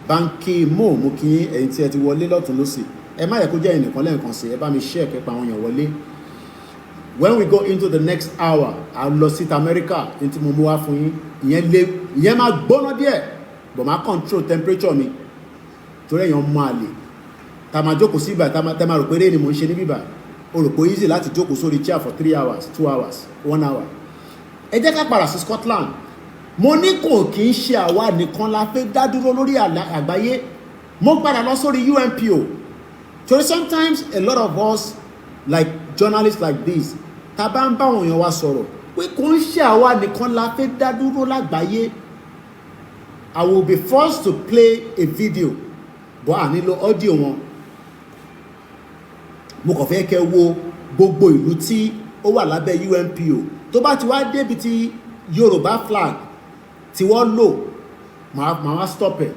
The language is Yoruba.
Banky Mo, mo kí yín, ẹ̀yin tí ẹ ti wọlé lọ́tún lọ́sì. Ẹ má yẹ kó jẹ́ ẹnìkan lẹ́ẹ̀kan sí, ẹ bá mi share kẹ́pa àwọn èèyàn wọlé. When we go into the next hour, a lọ sí America ní tí mo mú wá fún yín. Ìyẹn lé, ìyẹn máa gbóná díẹ̀, but máa control temperature mi torí èèyàn mọ àlè tá a máa jókòó sí ibà, tá a máa rò pé eré ni mò ń ṣe ní bíbà. O rò pé easy láti jókòó sórí chair for 3 hours, 2 hours, one hour. Ẹ jẹ́ ká padà sí Scotland. Mo ní kò kì í ṣe àwa nìkan la fẹ́ dá dúró lórí àgbáyé. Mo padà lọ sórí UNPO torí sometimes a lot of us, like journalists like this, tá a bá ń bá àwọn èèyàn wa sọ̀rọ̀ pé kò ń ṣe àwa nìkan la fẹ́ dá dúró lágbàáyé. I will be forced to play a video, but à nílò audio wọn. Mo kàn fẹ́ kẹ́ wo gbogbo ìlú tí ó wà lábẹ́ UNPO. Tó bá ti wá débi tí Yorùbá flag tí wọ́n lò, màá wá stop ẹ̀.